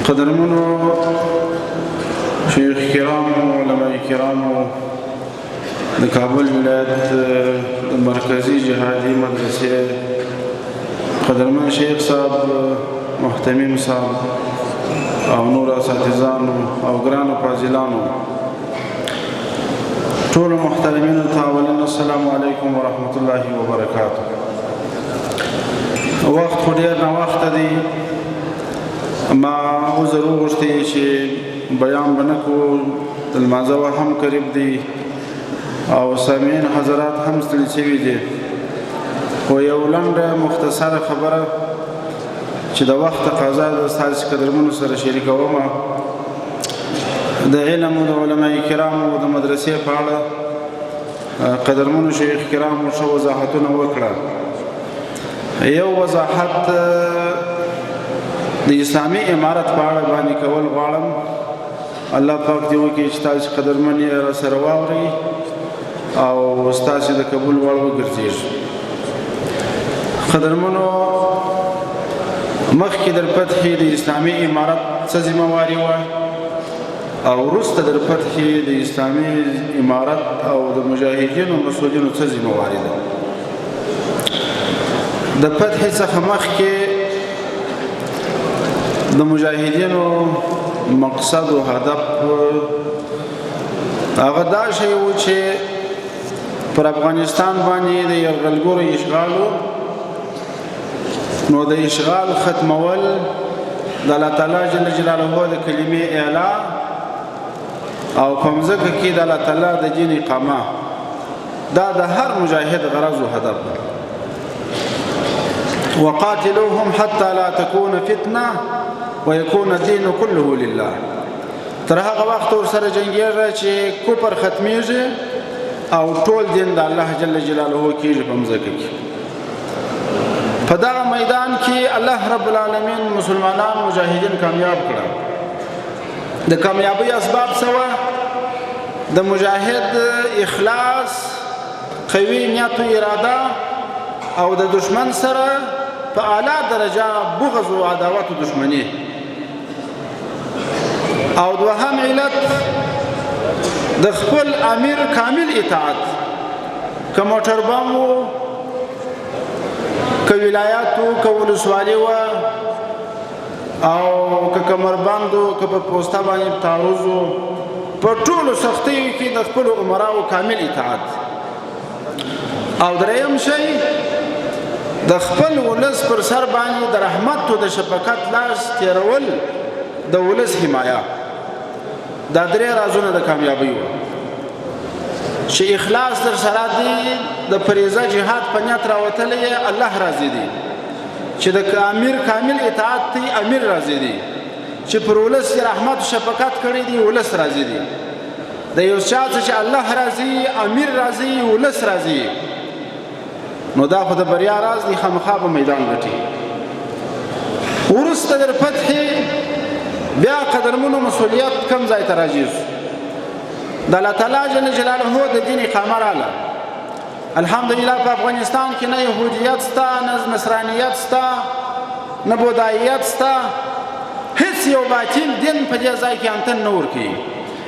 قدرمنو شیخ کرامو، علماء کرامو، د کابل ولایت د مرکزی جهادي مدرسې قدرمن شیخ صاحب، محتمم صاحب او نور اساتذانو او ګرانو فاضلانو، ټول محترمینو ته اولن السلام علیکم ورحمت الله وبرکاته. وخت خو ډېر ناوخته دی، ما عذر وغوښتی چې بیان به نه کوو. د لمانځه وخت هم قریب دی او سامعین حضرات هم ستړي شوي دي، خو یو لنډه مختصره خبره چې د وخت تقاضا د ستاسو قدرمنو سره شریکوم، د علم او د علماء کرامو د مدرسې په اړه قدرمنو شیخ کرامو ښه وضاحتونه وکړه. یو وضاحت د اسلامي امارت په اړه باندې کول غواړم. الله پاک دې وکړي چې تاسو قدرمن یې را سره واورئ او ستاسو د قبول وړ وګرځېږي. قدرمنو، مخکې در فتحې د اسلامي امارت څه ذمه واري وه او وروسته در فتحې د اسلامي امارت او د مجاهدینو مسؤلینو څه ذمه واري ده؟ د فتحې څخه مخکې د مجاهدینو مقصد او هدف هغه دا شی و چې پر افغانستان باندې د یرغلګرو اشغال، نو د اشغال ختمول، د الله تعالی جل جلاله د کلمې اعلا او په مځکه کې د الله تعالی د دین اقامه، دا د هر مجاهد غرض او هدف ده. وقاتلوهم حتى لا تكون فتنه ويكون الدين كله لله. تر هغه وخت ور سره جنگیږي چې کوپر ختميږي او ټول دین د الله جل جلاله کیږي په مځکه کې. په دغه میدان کې الله رب العالمین مسلمانان مجاهدین کامیاب کړل. د کامیابی اسباب سوا د مجاهد اخلاص، قوي نیت او اراده او د دشمن سره په اعلی درجه بغض او عداوت او دشمنی. او دوهم علت د خپل امیر کامل اطاعت، که موټر بم وو، که ولایت وو، که ولسوالي وه او که کمربند وو، که په پوسته باندې تعرض وو، په ټولو سختیو کې د خپلو امراو کامل اطاعت. او دریم شی د خپل ولس پر سر باندې د رحمت او د شفقت لاس تیرول، د ولس حمایه. دا درې رازونه د کامیابی وو چې اخلاص در سره دی، د فریضه جهاد په نیت راوتلی، الله راضي دی. چې د امیر کامل اطاعت دی، امیر راضي دی. چې پر ولس رحمت او شفقت کړی دی، ولس راضي دی. د یو چا څه چې الله راضي، امیر راضي، ولس راضي، نو دا خو د بریا راز دی، خامخا به میدان ګټي. وروسته در فتحې بیا قدرمنو مسؤلیت کم ځای ته راځي؟ د الله تعالی جل جلاله د دین اقامه رااله. الحمدلله، په افغانستان کې نه يهودیت ستا، نه نصرانیت ستا، نه بودایت ستا، هیڅ یو باطل دین په دې ځای کې انتن نه ورکوي.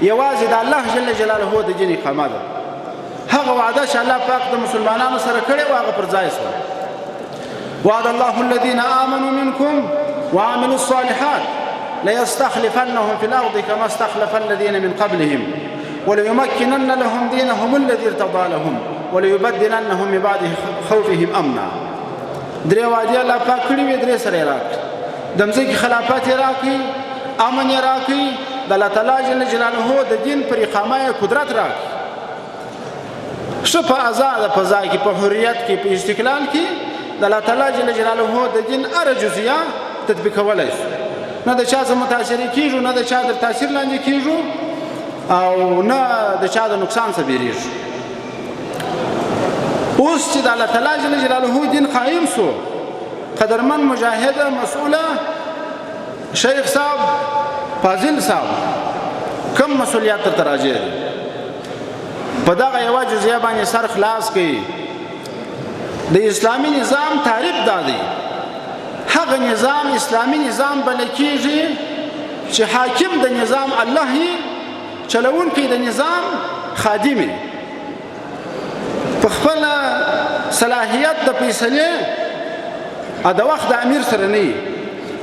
یوازې د الله جل جلاله د دین اقامه ده. هغه وعده چې الله پاک د مسلمانانو سره کړې وه، هغه پر ځای شوه. وعد الله الذين آمنوا منكم وعملوا الصالحات ليستخلفنهم في الأرض كما استخلف الذين من قبلهم وليمكنن لهم دينهم الذي ارتضى لهم وليبدلنهم من بعد خوفهم أمنا. درې وعدې الله پاک کړې وې، درې سره یې راکړې. د مځکې خلافت یې راکړي، امن یې راکړي، د الله تعالی جل جلاله د دین پر اقامه یې قدرت راکړي. ښه په آزاده فضا کې، په حریت کې، په استقلال کې د الله تعالی جل جلاله د دین هره جزئیه تطبیقولی شو. نه د چا څخه متاثر کیږو، نه د چا د تاثیر لاندې کیږو او نه د چا د نقصان څخه بیریږو. اوس چې د الله تعالی جل جلاله دین قایم سو، قدرمن مجاهد، مسؤله شیخ صاحب، فاضل صاحب، کم مسؤلیت تر راځي؟ په دغه یوه جزئیه باندې سر خلاص کړي. د اسلامي نظام تعریف دا دی، هغه نظام اسلامي نظام بلل کېږي چې حاکم د نظام الله یې، چلوونکی د نظام خادم یې، په خپل صلاحیت د فیصلې او د وخت د امیر سره نه وي،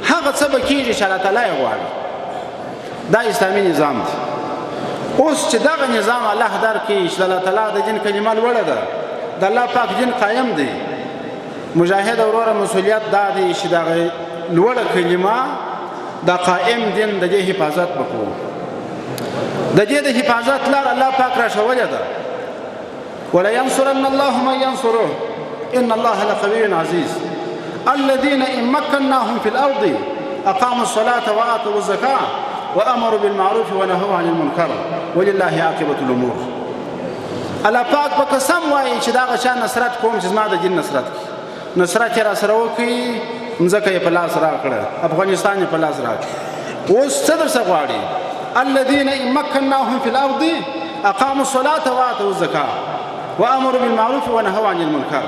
هغه څه به کېږي چې الله تعالی یې غواړي. دا اسلامي نظام دی. اوس چې دغه نظام الله درکړي چې د الله تعالی د دین کلمه لوړه ده، د الله پاک دین قایم دی، مجاهد وروره مسؤلیت دا دی چې دغه لوړه کلمه د قائم دین د دې حفاظت وکړو. د دې د حفاظت لار الله پاک را ښولې ده. ولينصرن الله من ينصره ان الله لقوي عزيز الذين ان مكناهم في الارض اقاموا الصلاه واتوا الزكاه وامروا بالمعروف ونهوا عن المنكر ولله عاقبه الامور. الله پاک په قسم وایي چې دا غشا نصرت کوم چې زما د دین نصرت کوي. نصرت یې را سره وکړي، مځکه یې په لاس راکړه، افغانستان یې په لاس راکړ. اوس څه درڅخه غواړي؟ الذين ان مكناهم في الارض اقاموا الصلاه واتوا الزكاه وامروا بالمعروف ونهوا عن المنكر.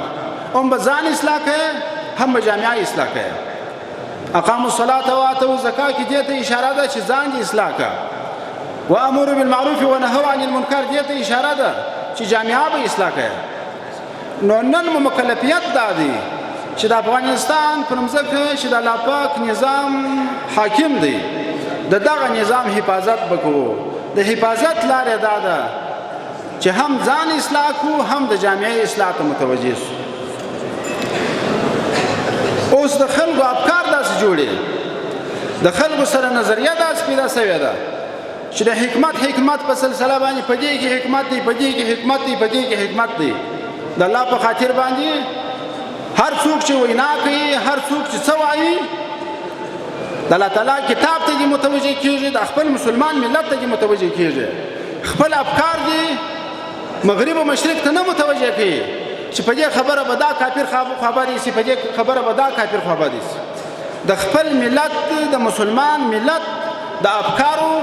هم به ځان اصلاح کوي، هم به جامعه اصلاح کوي. اقاموا الصلاه واتوا الزكاه کې دې ته اشاره ده چې ځان دې اصلاح کړه، وامروا بالمعروف ونهوا عن المنکر دې ته اشاره ده چې جامعه به اصلاح کوي. نو نن مو مکلفیت دا دی چې د افغانستان پر مځکه چې د الله پاک نظام حاکم دی، د دغه نظام حفاظت وکړو. د حفاظت لاره دا ده چې هم ځان اصلاح کو، هم د جامعې اصلاح ته متوجه شو. اوس د خلکو افکار داسې جوړې، د خلکو سره نظریه داسې پیدا شوې ده چې د حکمت حکمت په سلسله باندې په دې کې حکمت دی، په دې کې حکمت دی، په دې کې حکمت دی. د الله په خاطر باندې هر څوک چې وینا کوي، هر څوک چې څه وایي، د الله تعالی کتاب ته دې متوجه کېږي، د خپل مسلمان ملت ته دې متوجه کېږي، خپل افکار دې مغرب او مشرق ته نه متوجه کوي چې په دې خبره به دا کافر خبر شي، په دې خبره به دا کافر خبر شي. د خپل ملت، د مسلمان ملت د افکارو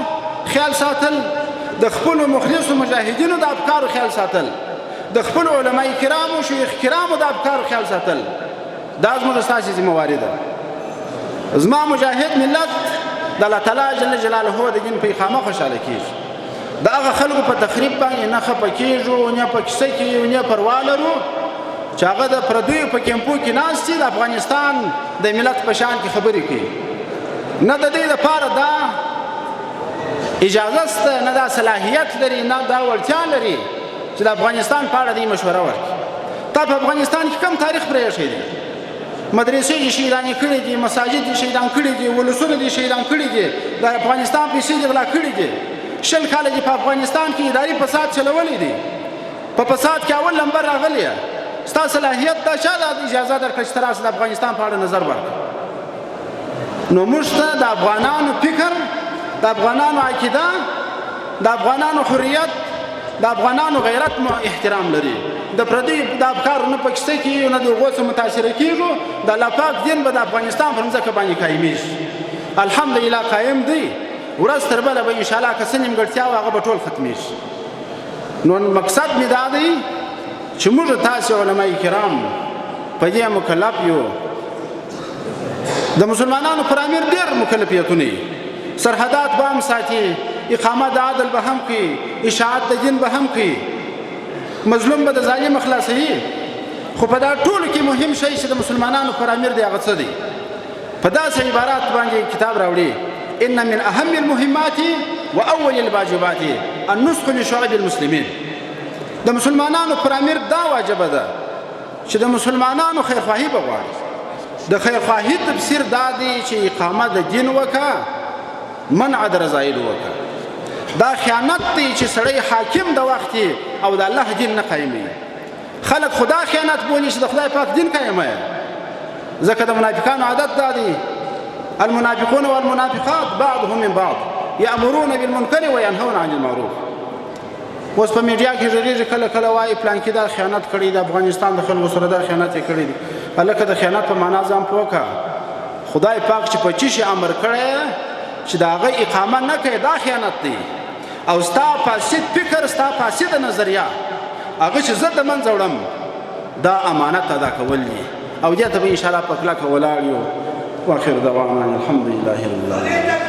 خیال ساتل، د خپلو مخلصو مجاهدینو د افکارو خیال ساتل، د خپلو علماء کرامو شیخ کرامو د افکارو خیال ساتل، دا زموږ ستاسې ذمهواري ده. زما مجاهد ملت د الله تعالی جل جلاله د دین په اقامه خوشحاله کېږي. د هغه خلکو په تخریب باندې نه خفه کېږو، نه په کیسه کې یو، نه پروا لرو چې هغه د پردیو په کیمپو کې ناست دي، د افغانستان د ملت په شان کې خبرې کوي. نه د دې لپاره دا اجازه شته، نه دا صلاحیت لري، نه دا وړتیا لري چې د افغانستان په اړه دې مشوره ورکړي. تا په افغانستان کې کم تاریخ پرېښی دی؟ مدرسې دې شهیدانې کړې دي، مساجد دې شهیدان کړي دي، ولسونه دې شهیدان کړي دي، د افغانستان پیسې دې غلا کړې دي، 20 کاله دې په افغانستان کې اداري فساد چلولی دی، په فساد کې اول نمبر راغلی. ستا صلاحیت دا چا دا اجازه درکړه چې ته راسه د افغانستان په اړه نظر ورکړه؟ نو موږ ته د افغانانو فکر، د افغانانو عقیده، د افغانانو حریت، د افغانانو غیرت مو احترام لري. د پردیو د افکارو نه په کیسه کې یو، نه د هغو څخه متاثره کېږو. د الله پاک دین به د افغانستان پر مځکه باندې قایمېږي. الحمدلله قایم دی، ورځ تر بله به انشاءالله که څه نیمګړتیا وه هغه به ټول ختمېږي. نو مقصد مې دا دی چې موږ تاسې علماء کرام په دې مکلف یو. د مسلمانانو پر امیر ډېر مکلفیتونه دي، سرحدات به هم ساتي، اقامه د عدل به هم کوي، اشاعت د دین به هم کوي، مظلوم به د ظالم خلاصوي. خو په دا ټولو کې مهم شی چې د مسلمانانو پر امیر دی هغه څه دی؟ په داسې عبارات باندې کتاب راوړي: ان من اهم المهمات واول الواجبات النصح لشعب المسلمین. د مسلمانانو پر امیر دا واجبه ده چې د مسلمانانو خیرخواهي به غواړي. د خیرخواهي تفسیر دا دی چې اقامه د دین وکړه، منع د رذایلو وکړه. دا خیانت دی چې سړی حاکم د وخت او د الله دین نه قایموي. خلک خدا خیانت بولي چې د خدای پاک دین قایموي، ځکه د منافقانو عادت دا دی: المنافقون والمنافقات بعضهم من بعض یأمرون بالمنکر وینهون عن المعروف. اوس په میډیا کې غږېږي، کله کله وایي پلانکي دا خیانت کړی د افغانستان د خلکو سره، دا خیانت یې کړی دی. هلکه د خیانت په معنا ځان پوه کړه. خدای پاک چې په چی شي امر کړی چې د هغه اقامه نه کوي دا خیانت دی. او ستا فاسد فکر، ستا فاسده نظریه هغه چې زه د منځه وړم دا امانت ادا کول دي، او دې ته به انشاءالله په کلکه ولاړ یو. واخر دعوانا الحمد لله رب العالمین.